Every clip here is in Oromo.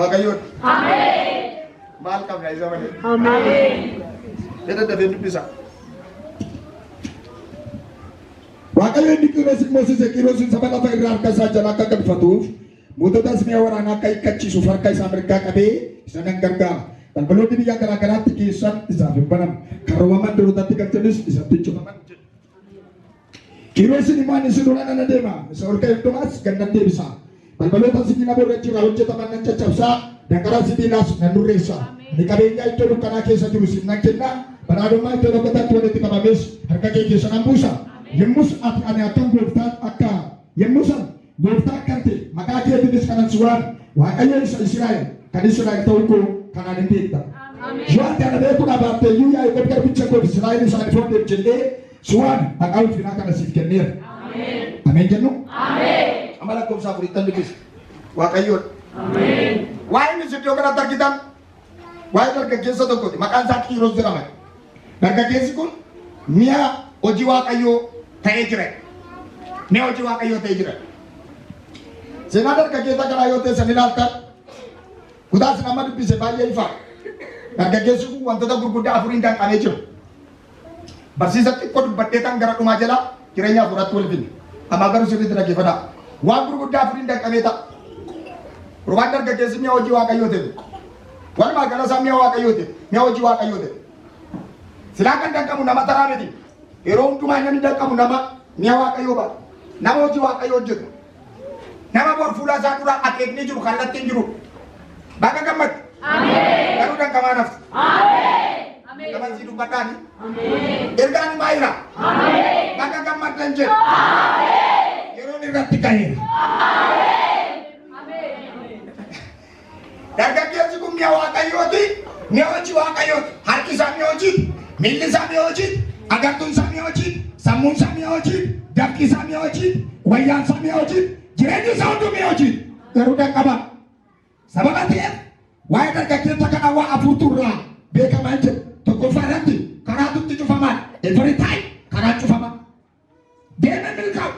Waaqayyoon. Maal qabna isa malee? Mee daddafee dubbisa. Waaqayyo inni Qiiroosin moosise Qiiroosin saba lafa irraa harka isaa jala akka galfatuuf moototas mi'a waraanaa akka hiikkachiisuuf harka isaa mirgaa qabee isa nan gargaara. Balbaloonni biyya garaa garaatti geessan isaaf hin banamu. Karrawwan mandarootatti galchanis isatti hin cufaman jedhe. Qiiroosin immoo ani si dura nan adeema. Isa ol ka'e hundumaas gad nan deebisa. Balbaloota sibiila boorrachii irraa hojjetaman nan caccabsa. Danqaraa sibiilaas nan nurreessa. Ani qabeenyaa iddoo dukkanaa keessa jiru siif nan kenna. Badhaadhummaa iddoo dhokataatti walitti qabames harka kee keessa nan buusa. Yommus ati ani akkan gooftaa akka yommus ani gooftaa akkan ta'e maqaa keetiinis kanan si waame Waaqayyo isa Israa'el kan Israa'el ta'uu koo kanaan hin beekta. Yoo ati ana beekuu dhabaatte iyyuu Yaaqoob garbicha koof Israa'el isa ani foodheef jedhee si waame maqaa ulfinaa kana siif kenneera. Ameen jennu. Amma lakkoofsa afurittan dubbisa. Waaqayyoon. Waa'ee inni iddoo kanatti argitan waa'ee dargaggeessa tokkooti. Maqaan isaa Qiiros jedhama. Dargaggeessi kun mi'a hojii Waaqayyoo ta'ee jira. Mi'a hojii Waaqayyoo ta'ee jira. Seenaa dargaggeessa kanaa yoo teessan ilaaltan kutaa isin amma dubbise baay'ee ifa. Dargaggeessi kun wantoota gurguddaa afuriin danqamee jira. Barsiisa xiqqoo dubbadhee tan gara dhumaa jala jireenya hafuuratti wal finne. Ammaa garuu sirriitti dhaggeeffadhaa. Waan gurguddaa afuriin danqamee ta'a. Gurbaan dargaggeessi mi'a hojii Waaqayyoo ta'e. Walumaa gala isaa mi'a Waaqayyoo ta'e. Mi'a hojii Waaqayyoo ta'e. Silaa kan danqamu nama taraa miti. Yeroo hundumaa namni danqamu nama mi'a Waaqayyoo baatu. Nama hojii Waaqayyoo hojjetu. Nama bor fuula isaa dura akeekni jiru kallattiin jiru. Baga gammaddu. Garuu danqamaa nafti. Nama sii dubbadhaani. Ergaan himaa jira. Baga gammaddan jedhu. Yeroon irratti ka'eera. Dargaggeessi kun mi'a Waaqayyooti. Mi'a hojii Waaqayyooti. Harki isaa mi'a hojiiti. Miilli isaa mi'a hojiiti. Agartuun isaa mi'a hojiiti. Sammuun isaa mi'a hojiiti. Dafqi isaa mi'a hojiiti. Wayyaan isaa mi'a hojiiti. Jireenyi isaa hunduu mi'a hojiiti. Garuu danqamaa. Sababa ta'eef waa'ee dargaggeessa kanaa waa afurtu irraa beekamaa hin jiru. Tokkoffaa irratti karaatu itti cufamaa. Every time karaan cufamaa. Deeme milkaa'u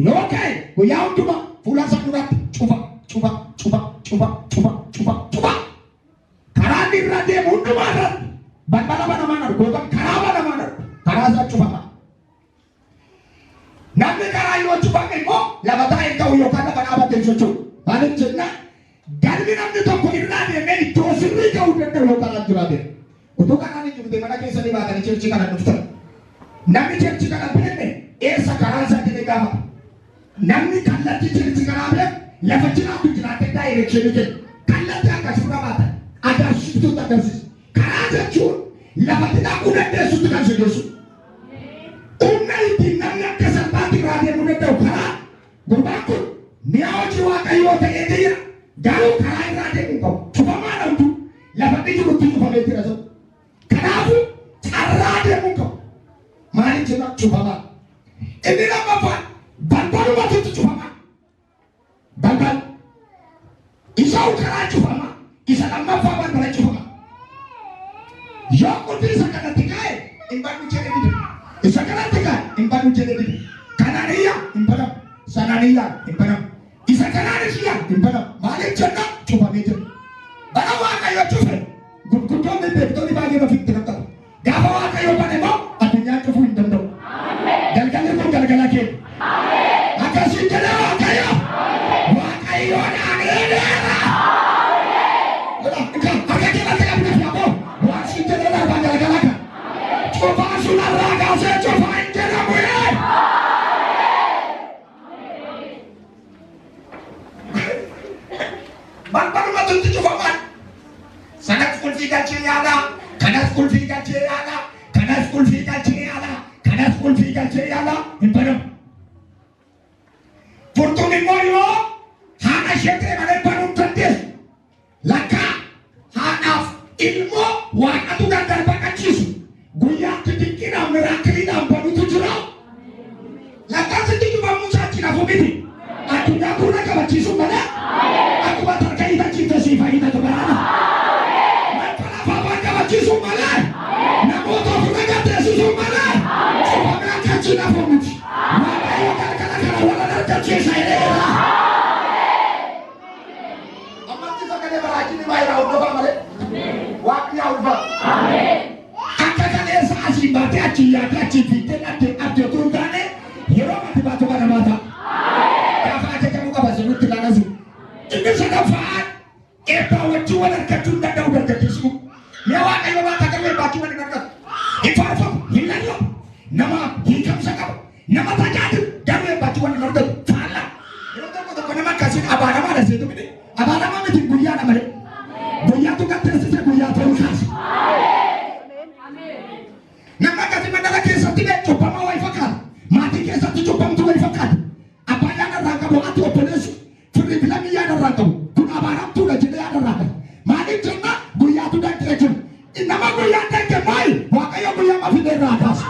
yoo ka'e guyyaa hundumaa fuula isaa duratti cufa cufa cufa cufa cufa cufa cufa. Karaa inni irra deemu hundumaa irratti balbala banamaan argu yookaan karaa banamaan argu karaa isaa cufamaa. Namni karaa yoo cufame immoo lafa taa'ee ka'u yookaan lafa dhaabatee socho'u. Maaliif jennaan galmi namni tokko irraa deemee iddoo sirrii ga'uu danda'u yoo karaan jiraate. Utuu karaan hin jirre mana keessanii baatanii churchii kana dhuftan. Namni churchii kana beekne eessa karaan isaa jedhee gaafata. Namni kallattii churchii kanaa beeku lafa jiraatu jiraattee directionii kenna. Kallattii akkasii qabaatan agarsiiftuutti agarsiisa. Karaa jechuun lafatti dhaquu dandeessutti kan si geessu. Humna ittiin namni akka salphaatti irraa deemuu danda'u karaa gurbaan kun mi'a hojii Waaqayyoo ta'ee jira. Garuu karaa irraa deemuu hin qabu. Cufamaa dhabdu lafa inni jirutti cufamee jira sun. Kanaafuu carraa deemuu hin qabu. Maaliif jenna cufamaa. Inni lammaffaan balbalumatu cufamaa. Balbal isa karaa cufama isa lammaffaa balbala cufama. Yoo qulfii isa kanatti kaa'e hin badu jedhee dide. Isa kanatti kaa'e hin badu jedhee dide. Kanaan iyya hin banamu. Sanaan iyya hin banamu. Isa kanaanis iyya hin banamu. Maaliif jenna cufamee jira. Bara Waaqayyo cufe gurguddoonni beektonni baay'een ofitti rakkatu. Gaafa Waaqayyo bane immoo addunyaan cufuu hin danda'u. Galgalli kun galgala keenya. Akkasiin jedhee Waaqayyo. Waaqayyoon aneereera. Harka kee lafti qabdu fi ammoo waan siin jedhee darbaa galgala kan. Cufaa sun irraa kaasee cufaa hin jedhamu. Balbalumatu itti cufaman. Sanas qulfii galchee yaalaa, kanas qulfii galchee yaalaa, kanas qulfii galchee yaalaa, kanas qulfii galchee yaalaa hin banamu. Furtuun immoo yoo haadha ishee ta'e malee banuu hin dandeessu. Lakkaa haadhaaf ilmoo waaqatu gargar baqachiisu. Guyyaatti dinqiidhaan miraakiliidhaan banutu jira. Lakkaa sitti cufamuu isaa achi nafu miti. Addunyaa gurra qabachiisuu malee akkuma tarka hiitachiifte siif haa hiitatu baraana. Bakka lafaa waan qabachiisuu malee namoota ofirra gateessisuu malee cufamee akka achi nafu miti. Waaqayyo galgala kana warra dargaggeessa jedheera. Ammatti sagalee baraachii eebbaachuu waliin argatu. Hin faarfamu, hin lallabu, nama hiikamsa qabu, nama tajaajilu garuu eebbaachuu waliin argatu. Faallaa. Yeroo tokko tokko nama akkasiin abaaramaadha seetu miti. Abaaramaa miti guyyaadha malee. Guyyaatu gatteessise guyyaa ta'uu kaasa. Nama akkasii mandara keessatti bee cubbamaa wayi fakkaata. Maatii keessatti cubbamtuu wayi fakkaata. Abbaan yaada irraa qabu ati obboleessu firri filamii yaada irraa qabu. Kun abaaramtuudha jedhee yaada irraa qaba. Maaliif jennaan guyyaatu danqee jira. Nama guyyaan danqe maali? Waaqayyo guyyaa mafidee irraa kaasa.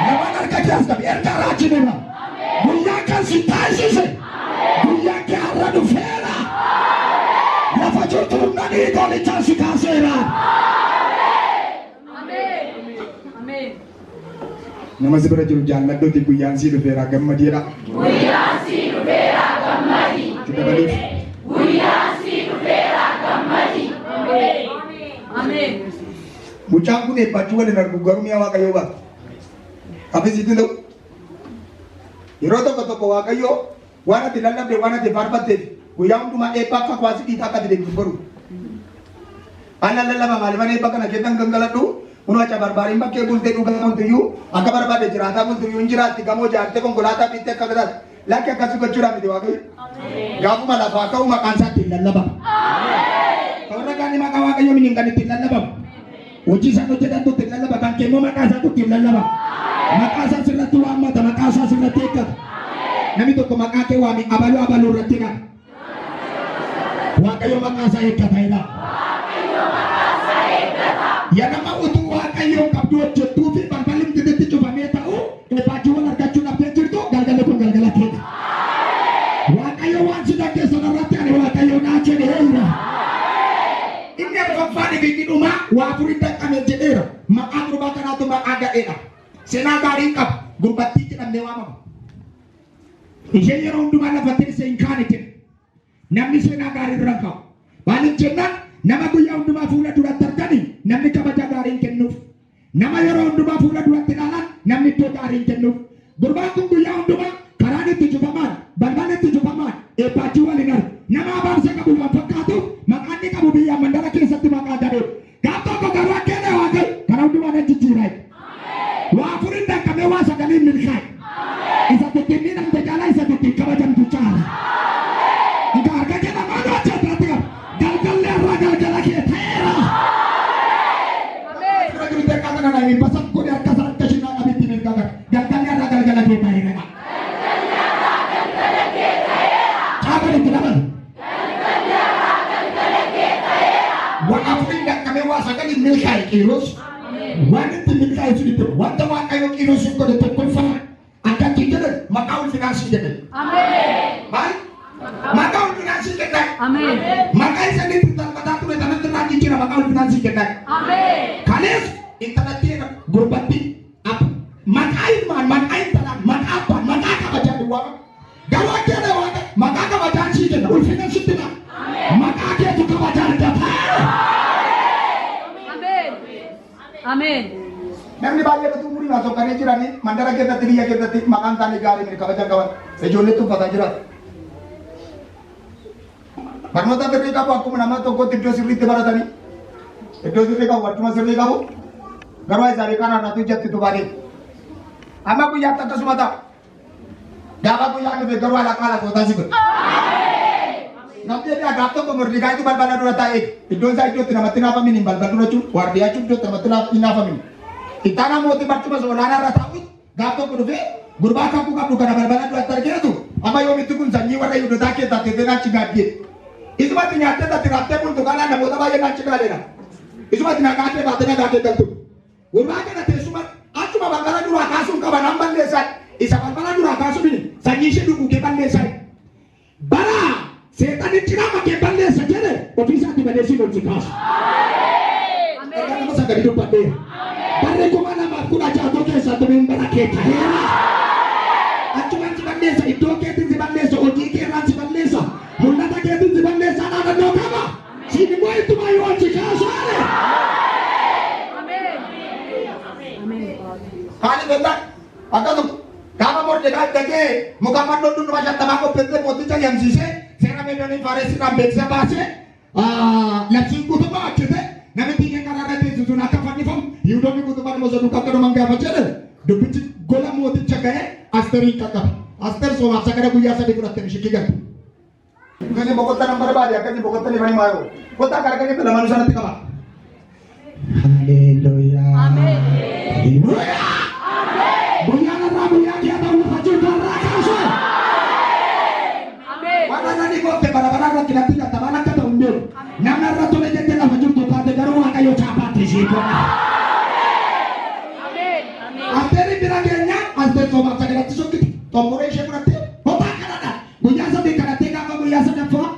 Lamaan harka kee as qabi. Ergaa raajiin irraa. Guyyaan kan si taasise. Guyyaan kee har'a dhufeera. Lafa jirtu humna dhiigoolichaan si kaaseera. Nama si bira jiru jaalladhuuti guyyaan sii dhufeera gammadiidha. Guyyaan sii dhufeera gammadi. Itti dabaliif. Guyyaan sii dhufeera gammadi. Mucaan kun eebbachuu waliin argu garuu mi'a Waaqayyoo baata. Afisiitti ta'u. Yeroo tokko tokko Waaqayyoo waan ati lallabde waan ati faarfatteef guyyaa hundumaa eebba akka kwaasii dhiitaa akka ati deemtu godhu. Ana lallaba maalifan eebba kana keessan gangaladhu kun acha barbaariin bakkee bultee dhugaa bultuyyuu akka barbaade jiraataa bultuyyuu hin jiraatti gamoo ijaarte konkolaataa biitte akka bitaat lakki akkasii gochuudhaan miti Waaqayyo. Gaafuma lafaa ka'u maqaan isaa ittiin lallabama. Warra kaanii maqaa Waaqayyoo miniin kan ittiin lallabamu. Hojii isaan hojjetantu ittiin lallaba. Kan kee immoo maqaa isaatu ittiin lallaba. Maqaa isaa sirratti waammata. Maqaa isaa sirratti eeggata. Namni tokko maqaa kee waami abaluu abaluu irratti qaba. Waaqayyo maqaa isaa eeggata jedha. Yaa nama utuu Waaqayyoon qabdu hojjettuu fi balballi mitiitti cufamee ta'u eebbaachiiwwan argachuu dhabdee jirtu galgalli kun galgala keeti. Waaqayyo waan si dandeessan irratti ani Waaqayyo naa jedheera. Inni arfaffaan fi inni dhumaa waa afuriin danqame jedheera. Maqaa gurbaa kanaatu maqaa gadheedha. Seenaa gaarii qaba. Gurbattii jedhamee waamama. Isheen yeroo hundumaa lafa teessee hin kaane jedhe. Namni seenaa gaarii irra hin kaa'u. Maaliif jennaan nama guyyaa hundumaa fuula duratti argani namni kabaja gaarii hin kennuuf. Nama yeroo hundumaa fuula duratti ilaalan namni iddoo gaarii hin kennuuf. Gurbaan kun guyyaa hundumaa karaan itti cufamaan, balballi itti cufamaan, eebbaachuu waliin argu. Nama abaarsa qabu waan fakkaatuuf maqaan inni qabu biyya mandara keessatti maqaa gadheedha. Gaaf tokko garuu akka inni Waaqayyo kana hundumaa nan jijjiiraa jedhe. Waa afuriin danqamee waa sagaliin milkaa'e. Isa ittiin miidhamte caalaa isa ittiin kabajamtu caala. Egaa harka kee lamaan hojjetu irratti qaba. Galgalli irraa galgala kee ta'eera. Bira jiru beekaa kana naa hin basan godhe harka isaa harka ishee naa qabitti mirgaa qaba. Galgalli irraa galgala kee ta'eera. Caaban itti dabalu. Waa afuriin danqamee waa sagaliin milkaa'e Qiiros. Waan itti milkaa'e sun itti wanta Waaqayyo Qiirosiin godhe tokkoffaa akka ittiin jedhan maqaa ulfinaa sii kennan. Maal? Maqaa ulfinaa sii kennan. Maqaa isanii itti talbataa ture sanatti irraa jijjiira maqaa ulfinaa sii kennan. Kalees intalattii gurbatti maqaa ilmaan maqaa intalaan maqaa abbaan maqaa kabajaan hin waamamu. Garuu akka jedhe Waaqa maqaa kabajaan sii kenna ulfina sitti ta'a. Maqaa keetu kabaja argata. Namni baay'ee utuu umurii naa sokkanii jiranii mandara keessatti biyya keessatti maqaan isaanii gaarii miti kabaja qaban ijoollee tuffataa jiraatu. Barnoota sirrii qabu akkuma nama tokkotti iddoo sirriitti baratanii iddoo sirrii qabu barcuma sirrii qabu garuu isaanii karaa irratti hojjetti tubaanii. Amma guyyaatti akkasuma ta'a. Gaafa guyyaan dhufe garuu alaqaa alaqootaa si godha. Namni jedhee gaaf tokko Mordekaayitu balbala dura taa'ee iddoon isaa iddootti namatti naafamin hin balbala dura jechuun waardiyaa jechuun iddootti namatti hin naafamin. Ittaanaa mootii barcuma isa olaanaa irra taa'utu gaaf tokko dhufee gurbaa kakuu qabdu kana balbala duratti argeetu amma yoomitti kun sanyii warra Yihudotaa keessaa teessee naachi gaaddee. Isumatti nyaattee tatti raaftee bultu kanaan namoota baay'ee naachi gaaleera. Isumatti nagaa kee baatee nagaa kee galtu. Gurbaa kana teessuma achuma balbala duraa kaasuun qaban an balleessan isa balbala duraa kaasuun mini sanyii ishee duguugee balleessan. Bara seexanni cinaa makee balleessa jedhe ofii isaatti balleessiin ol si kaasu. Ergaa nama sagalii dubbadheera. Barri 2016 keessaa tumeen bara kee ta'eera. Achumaan si balleessa, iddoo keetiin si balleessa, hojii keerraan si balleessa, mul'ata keetiin si balleessa dhaadannoo qaba. Siin immoo ittumaa yoo ol si kaasaare. Maaliif jennaan akkasuma gaafa Mordekaay dhaqee muka fannoo dhundhuma 50 qopheessee mooticha yamsiisee seera Meedonii Faaresiidhaan beeksisa baasee labsiin guutummaa hojjete namitti isheen karaa irra teessu sun akka fannifamu Yihudoonni guutummaan immoo isa duukaa akka dhuman gaafa jedhe dubbichi gola mooticha ga'e Asteriin qaqqabe. Aster soomaaf sagada guyyaa 3 fudhatte mishikii galte. Inni boqottan an barbaade akkasii boqottanii fani maayoo. Kottaa gargar lamanuu sanatti qaba. Haleluuyaa. Haleluuyaa. Guyyaan irraa guyyaa kee ta'u lafa jirtu irraa kaasee. Waan anani goofte bara baraan rakkinatti gatta maal akka ta'u hin beeku. Nama irra tole jette lafa jirtu taate garuu Waaqayyo chaapaatti ishee godha. Asteeriin bira geenyaan Asteer soomaaf sagadatti sokkite. Xomboree ishee fudhattee hotaa kadhadha. Guyyaa 3 kadhattee gaafa guyyaa sadaffaa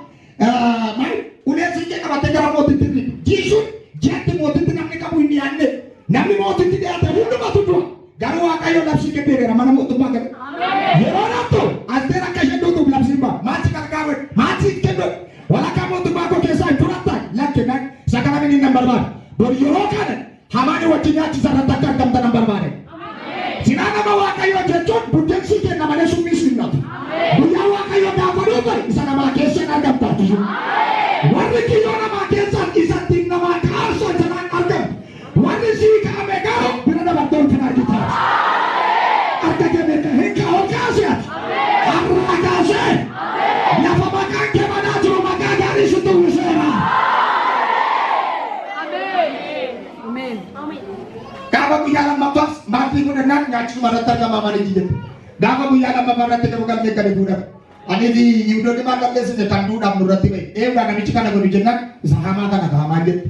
maal ulee siinqee qabattee gara mootitti fiigde. Jiisuun ji'atti mootitti namni qabu hin dhiyaanne. Namni mootitti dhiyaate hundumatu du'a. Garuu Waaqayyo labsii kenneera mana mootummaa gale. Yeroo laattu Asteer akka isheen duutuuf labsiin ba'a. Maal si gargaaru? Maal si kennu? Walakkaa mootummaa koo keessaa hin fudhattaa? Lakki nan isa kana mini nan barbaada. Bor yeroo kana Hamaani wajjin nyaachisa irratti akka argamtan nan barbaade. Silaa nama Waaqayyoo jechuun buddeen sii kenna malee summii sii hin nyaatu. Guyyaa Waaqayyoo gaafa dhufe isa namaa keessa hin argamta jechuudha. Warri kiyyoo namaa keessaan isa ittiin namaa kaarsan sanaan argamtu. Warri sii kaa'ame garuu bira dabartee ulfina argitaati. Harka kee mirga hin kaa'u ol kaasi ati. Har'a kaasee lafa maqaan kee badaa jiru maqaa gaarii sitti uwwiseera. Gaafa guyyaa lammaffaas maaddii fudhannaan nyaachisuma irratti argama malee jette. Gaafa guyyaa lammaffaa irratti garuu galmee gadi fuudhan. Ani fi Yihudoonni maal balleessine kan duudhaaf nurratti ba'e. Eewudha namichi kana godhu jennaan isa hamaa kana ka hamaan jette.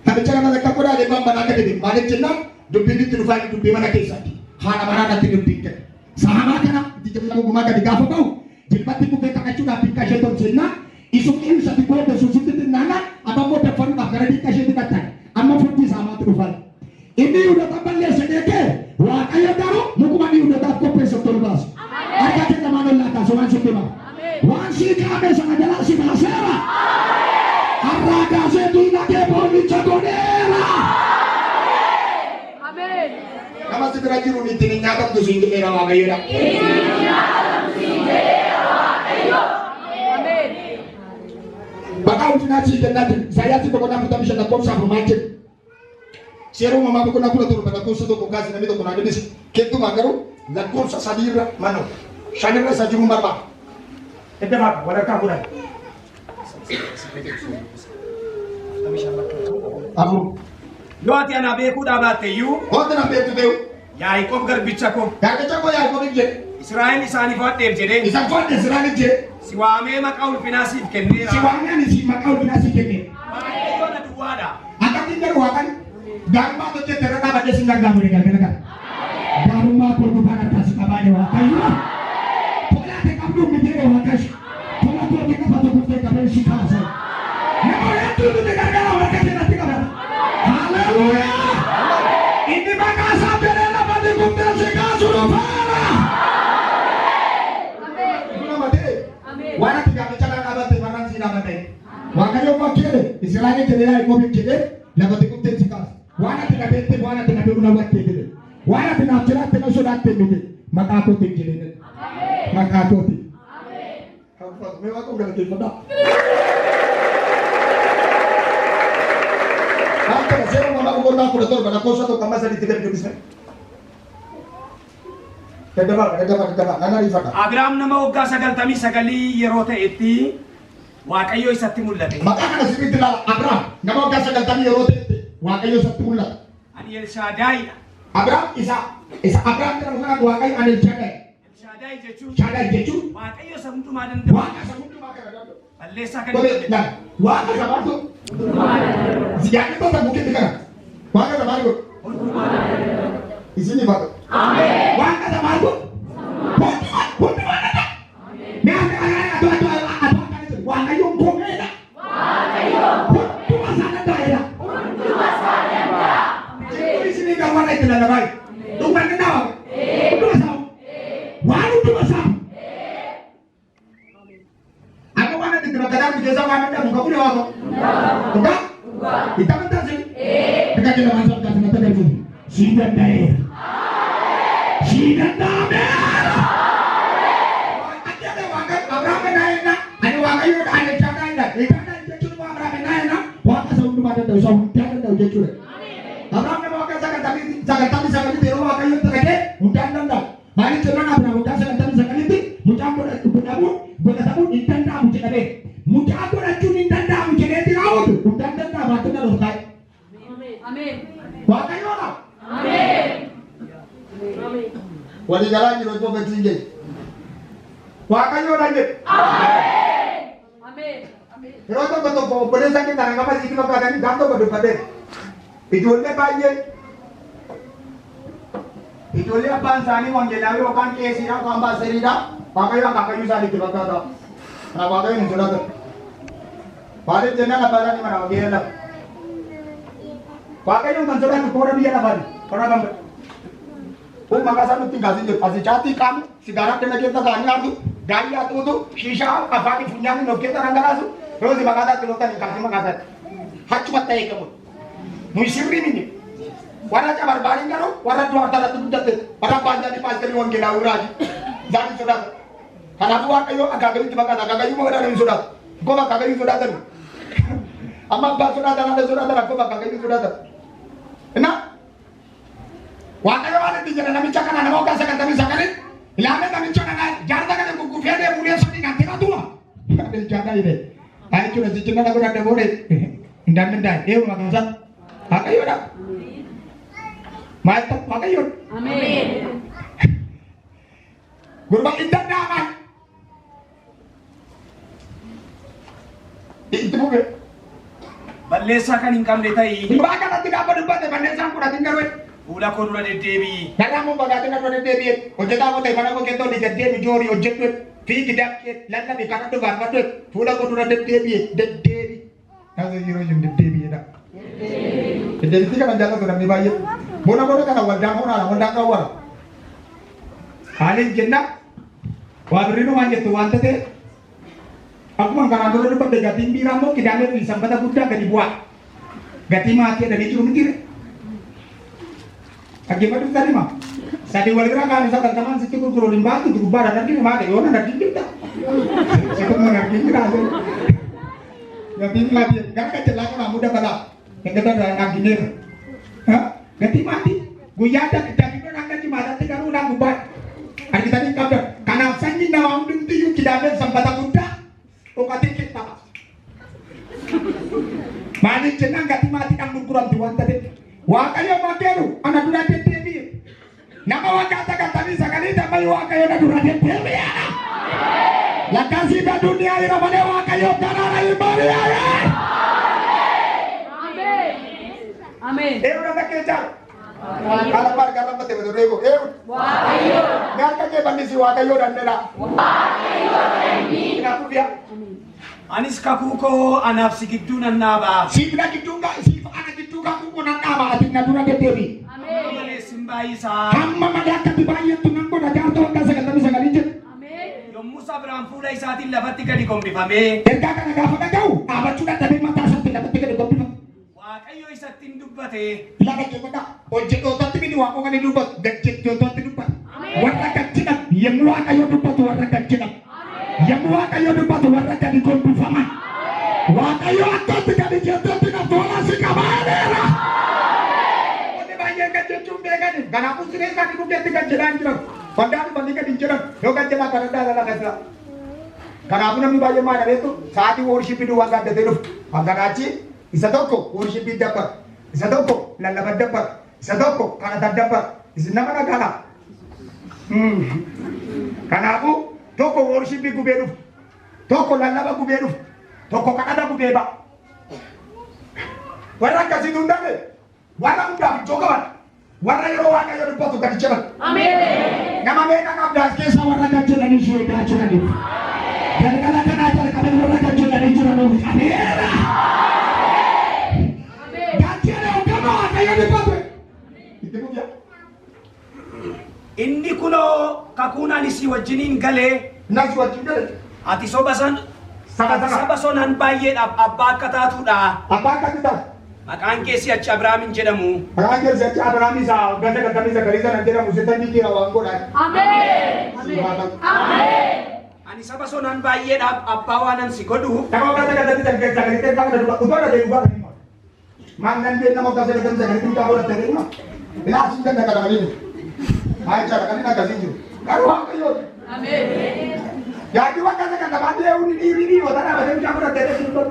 Namicha kana lakka godhaa deemaan manaa gadi deemu. Maaliif jennaan dubbiin itti dhufaa inni dubbii mana keessaati. Haadha manaa irratti dubbiin gadi. Isa hamaa kana itti jabaa gumaa gadi gaafa ba'u jilbatti kufee kadhachuudhaaf dinqa ishee tolchennaan isuma ibsati booda sun sitti xinnaanaan amma immoo daffaruudhaaf gara dinqa isheetti qaxxaane. Amma furtii isa hamaatti dhufaa. Inni Yihudoota balleesse beekee Waaqayyo garuu mukuma inni Yihudootaaf qopheesse ol baase. Harka kee lamaan ol laa kaase waan sitti hima. Waan sii kaa'ame sana jalaa si baaseera. Har'aa kaasee diina kee boollicha godheera. Nama si bira jiruun ittiin hin nyaatamtu siin jedheera Waaqayyoodha. Maqaa ulfinaa sii kennaa jiru. Isaayyaas boqonnaa 45 lakkoofsa 4 maal jedhu? Seera uumamaa boqonnaa 17 lakkoofsa 1 kaasi namni tokko naa dubbise. Keessumaa garuu lakkoofsa 3 irra manoo 5 irra isa jiruun barbaada. Daddafaa walakkaa kudhan. 4. Yoo ati anaa beekuudhaa baatte iyyuu Wanti na beektu ta'u Yaaqoob garbicha koo garbicha koo Yaaqoobiif jedhe Israa'el isaaniif fo'adheef jedhee isan fo'adhe Israa'eliif jedhe si waamee maqaa ulfinaa siif kenneera. Si waamee ani si maqaa ulfinaa si kenneera. Waaqayyo na duwwaadha. Akkamiin garuu Waaqayyo gaarummaa hojjette irra dhaabadhee sin gargaaru galgala kana. Gaarummaa koo qofaan harkaa si qabaa jedhe Waaqayyo. Tola ati qabdu miti jedhe Waaqayyo. Tola kootii qofatu kuftee qabee si kaase. Nama hedduutu si gargaara harka keetti qabata. Haleluuyaa! Inni maqaa isaa jedhee lafatti kuftee si kaasu dhufeera. Nama ta'e waan ati gaaficha naa dhaabatte barraan sii dhaabadha. Waaqayyo immoo akka jedhe Israa'el jedhee Yaaqoobiif jedhee lafatti kuftee si kaasa. Waan ati na beekteef waan ati na beeku na hubattee jedhe. Waan ati naaf jiraatte na sodaatte miti. Maqaa kootiif jedhee. Maqaa kootiif. Mee Waaqa galateeffadhaa. Maal kana seera uumamaa boqonnaa 17 lakkoofsa 1 amma 3tti gadi dubbisne. Daddafaa daddafaa daddafaa nan ariifadha. Abiraam nama waggaa 99 yeroo ta'etti Waaqayyo isatti mul'ate. Maqaa kana sirriitti ilaala. Abiraam nama waggaa 90 yeroo ta'etti Waaqayyo isatti mul'ata. Ani Elshaadaayidha. Abiraam isa isa Abiraam jedhamu kanaan Waaqayyo ani Elshaadaay. Elshaadaay jechuun Shaadaay jechuun Waaqayyo isa hundumaa danda'u. Waaqa isa hundumaa kana danda'u. Balleessaa kan Tole hin qabne. ilaala. Waaqa isa maaltu? Yaadni toota mukeetti kana. Waaqa isa maal godhu? Isin ifatu. Waaqa isa maal godhu? Hundumaa hundumaa danda'a. Mee ati ati ati ati ati ati akkana jedhu. Waaqayyoon koo meedha. Hunduma isaa danda'eera. Jechuun isinii garuu warra itti lallabaa jiru. Dhuguma inni nama. Hunduma isaa. Waan hunduma isaa. Akka waan ati itti bakka keessaa waan danda'amu qabu ni waaqa. Dhugaa? Itti amantaa isin? Bika kee lamaan isaa kanatti agarsiisu. Sii danda'eera. Sii danda'ameera. Akka Waaqayyo Abrahaam naayina ani Waaqayyo ani Shaadaayidha. Shaadaay jechuun immoo Abrahaam naayina Waaqa isa hundumaa danda'u isa hundaa danda'u jechuudha. Abrahaam nama waggaa 99tti yeroo Waaqayyotti dhaqee hundaan danda'u. Maaliif jennaan Abrahaam waggaa 99tti mucaan godhamuun godhatamuun hin danda'amu jedhamee. Mucaa godhachuun hin danda'amu jedheeti raawwatu hundaan danda'ama akka nan of taa'e. Ameen. Waaqayyoodha. Ameen. Ameen. Walii galaa jiru iddoo beeksiin jedhe. Waaqayyoodha jedhe. Ameen. Ameen. Yeroo tokko tokko obboleessa keenya kan gama sitti fakkaatanii gaaf tokko dubbatee ijoollee baay'ee ijoollee abbaan isaanii wangeelaawii yookaan qeesiidha yookaan baaseriidha Waaqayyo akaakayyuu isaanii itti fakkaata. Kanaaf Waaqayyoon hin sodaatan. Maaliif jennaan abbaa isaanii mana wangeela lafa. Waaqayyoon kan sodaatu koora biyya lafaati. Koora kan kun maqaa isaa nutti hin kaasin jiru. Asii caatii qaamu, sigaaraa dhala keessa kaa'anii aartu, gaayyaa xuuxu, shiishaa afaanii funyaanii of keessa dhangalaasu, roozi maqaa isaatti lootan hin kaasin maqaa isaatti. Achumatti eegamu. Nuyi sirrii miti. Warra cabarbaariin garuu warra du'aaf irratti guddate, warra abbaan isaanii paasterii wangeelaa raajii. Isaan hin sodaatan. Kanaafuu Waaqayyo akaakayyuutti fakkaata. Akaakayyuu maqaa hin sodaatu. Goba akaakayyuu sodaatan. Amma abbaa sodaatan, haadha sodaatan, akkuma akaakayyuu sodaatan. Innaa Waaqayyo waan itti jedhe namicha kana nama waggaa 99 ilaalee namicha kana jaarsa kana kukkufee deemuulee sodii kan tiratuwa. Bilchaata jedhe. Haa jechuudha sichi nama godhadhe booda hin danda'e. Eewu maqaan isaa Waaqayyoodha. Maal ta'u Waaqayyoodha. Ameen. Gurba hin danda'amaa. Itti fufe. Balleessaa kan hin qabne ta'i. Gurbaa kanatti gaafa dubbate balleessaan fudhatin garuu Fuula koo dura deddeebi'i. Narraa immoo fagaatee narra deddeebi'e hojjetaa koo ta'e mana koo keessa olii gad deemi joorii hojjedhu fiigi dafqee lallabi kadhadhu faarfadhu fuula koo dura deddeebi'e deddeebi. Kaasa yeroo isin deddeebi'edha. Deddeebitti kana jaallatu namni baay'ee. Bona bona kana waldaan horaadha waldaan qawwara. Maaliif jenna waa birriin waan jettu waan ta'e akkuma kanaan dura dubbadde gatiin biiraa immoo kidaamee fi sanbata guddaa gadi bu'aa. Gatii maatii jedhanii jiru miti. Dhaggeeffadhu sadima. Sadi wal bira kaanu 90n sitti gurguruun hin baatu gubbaadhaan arginu maali yoo nan argin jirta. Sitti nan argin jira. Gatiin maatii gara qaccallaa kanaa muda balaa. Engata argineera. Gatii maatii guyyaa daqiiqaa hanga jimaataatti garuu naa gubbaadha. Argitanii hin qabdan. Kanaaf sanyiin namaa hundumtiyyuu kidaameen sanbata guddaa dhokatee qixxaaba. Maaliif jennaan gatii maatiidhaan gurguramti waan ta'eef. Waaqayyo makeeru ana dura deddeebi'e. Nama waggaa 99 ammayyuu Waaqayyo na dura deddeebi'eera. Lakkaasii duniyaa jira malee Waaqayyo karaara hin bari'aye. Ameen. Ameen. Eewu nama kee jaalu. Kana barga rabbate beeku reeku. Eewu. Waaqayyo. Mee harka kee bal'isi Waaqayyo dandela. Waaqayyo biya. Anis kakuu koo anaaf si gidduu nan dhaaba. Siif na gidduu gaa siif ana gidduu gaa kukkoo nan dhaaba ati na dura deddeebi'i. Hamma malee sin baay'isaa. Hamma malee akkatti baay'attu nan godha jaartoo waggaa 99 jedhu. Ameen. Yommus Abrahaam fuula isaatiin lafatti gadi gombifamee Ergaa kana gaafa dhaga'u dhaabachuu dadhabee mataa isaatti lafatti gadi gombifame. Waaqayyo isatti hin dubbate. Lafa dhaggeeffadhaa. Hojjettootatti miti waaqoo kan inni dubbatu gajjettootatti dubbata. Warra gad jedhan yommuu Waaqayyo dubbatu warra gad jedhan. Yommuu Waaqayyo dubbatu warra gadi gombifaman. Waaqayyo akkatti gadi jettetti na tola si qabaaneera. Wanni baay'een gad jechuun beekani. Kanaafuu siree isaanii bukkeetti gad jedhaa hin jiran. Waldaa dhufanii gad hin jedhan. Yoo gad jedhaa kan addaa dhala gad jedha. Kanaafuu namni baay'een maal dhabeettu sa'aatii worshippii duwwaa gaaddatee dhufu. Hanganaachi isa tokko worshippii dabbara. Isa tokko lallaba dabbara. Isa tokko kadhata dabbara. Isin nama dhaga'a. Kanaafuu tokko worshippii gubee dhufu. Tokko lallaba gubee dhufu. Tokko kadhata gubee ba'a. Warra akkasiitu hin taane warra hundaaf iddoo qaban. Warra yeroo Waaqayyo dubbatu gadi jedhan. Ameen. Nama meeqa qabda as keessa warra gad jedhanii si eegaa jiraniif. Galgala kanaa jalqabee warra gad jedhanii jiranuuf qabeera. Ameen. Gad jedhe hoggama Waaqayyo dubbatu. Itti fufi. Inni kunoo kakuun ani si wajjiniin galee Nas wajjin gale. ati soba san Saba sana. saba sonaan baay'eedhaaf abbaa akka taatuudha. Abbaa akkatti ta'a. Maqaan kee si'achi Abrahaam hin jedhamu. Maqaan kee si'achi Abrahaam isa waggaa 99 sana jedhamu sitti jijjiira waan godhaa. Ameen. Ameen. Ameen. Ani saba sonaan baay'eedhaaf abbaa waanan si godhuuf Nama waggaa 99 ta'e kana dura utoo dha deebi'aa kan himamu. Maal dandeen nama waggaa 99tti mucaa godhattee deema. Ilaa siin danda'a kana malee. Maa jechaadha kan inni akkasii jiru. Garuu Waaqayyooti. Jaartii waggaa 90 deemuun dhiirri dhiirota dhaabatee mucaa godhattee deemu.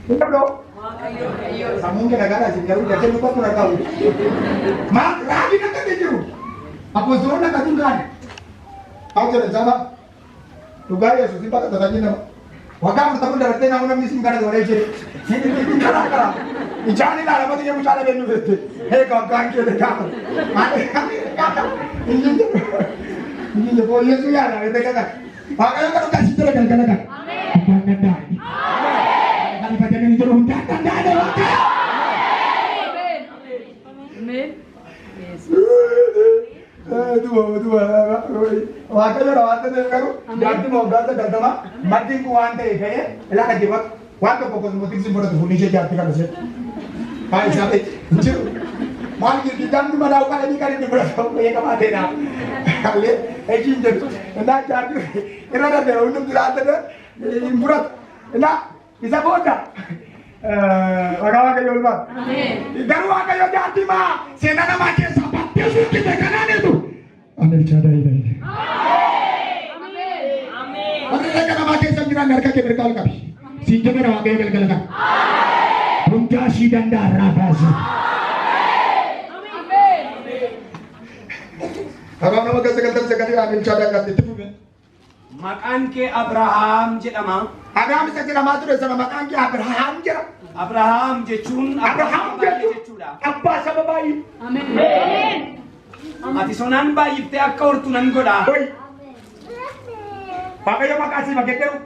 Hin qabdoo. Sammuun kee nagaadhaa isin garuu dachee dubbatu na qabu. Maal raajiin akka inni jiru. Apostoloonni akka hin kaane. Haa jedhan saba. Dhugaa Yesuus hin baqata sanyii nama. Waggaa 40 dabartee nama namni isin gara godhee jedhe. Hin karaa karaa. Ijaan ilaalama ta'ee mucaa dhabee nu fette. Eega waggaan kee gaafa. Maal gaafa. Hin jedhu. Hin jedhu fooyyessuu yaada beekte kakata. Waaqayyo kan dhugaa si jira galgala kana. Hundaan danda'e. Kan ifatanii jiru hundaan danda'e Waaqayyo. Waaqayyoodha waan ta'eef garuu jaartii waggaa 90 maddiin kun waan ta'e ka'ee ilaa dhaggeeffatu waan tokko kosmootiksiin fudhatu fuulli ishee jaartii kana ishee. Haa isaa ta'e hin jiru. Maal girgiddaan madaa qalamii kan inni fudhatu beekamaa ta'edha. Kallee ishiin jedhu. Innaa jaartii irra darbeera hundumti laata hin fudhatu. Innaa isa booda maqaa Waaqayyo ulfaatu. Garuu Waaqayyo jaartii maa seenaa namaa keessaa battee suuqite kanaanitu. Ani Elchaadaayi ta'e. Warri harka namaa keessa jiran harka kee mirgaa ol qabi. Siin jedheera Waaqayyo galgala kana. Hundaa sii danda'a irraa kaasi. Kanaaf nama keessa 99 ani Elchaadaayi kan itti fufe. Maqaan kee Abrahaam jedhama. Abrahaam isa jedhamaa ture sana maqaan kee Abrahaam jedhama. Abrahaam jechuun abbaa Abrahaam baay'ee jechuun jechuudha. abbaa saba baay'ee. Ati sonaan baay'iftee akka hortu nan godha. Oi. Waaqayyo maqaa siif haa gedderu.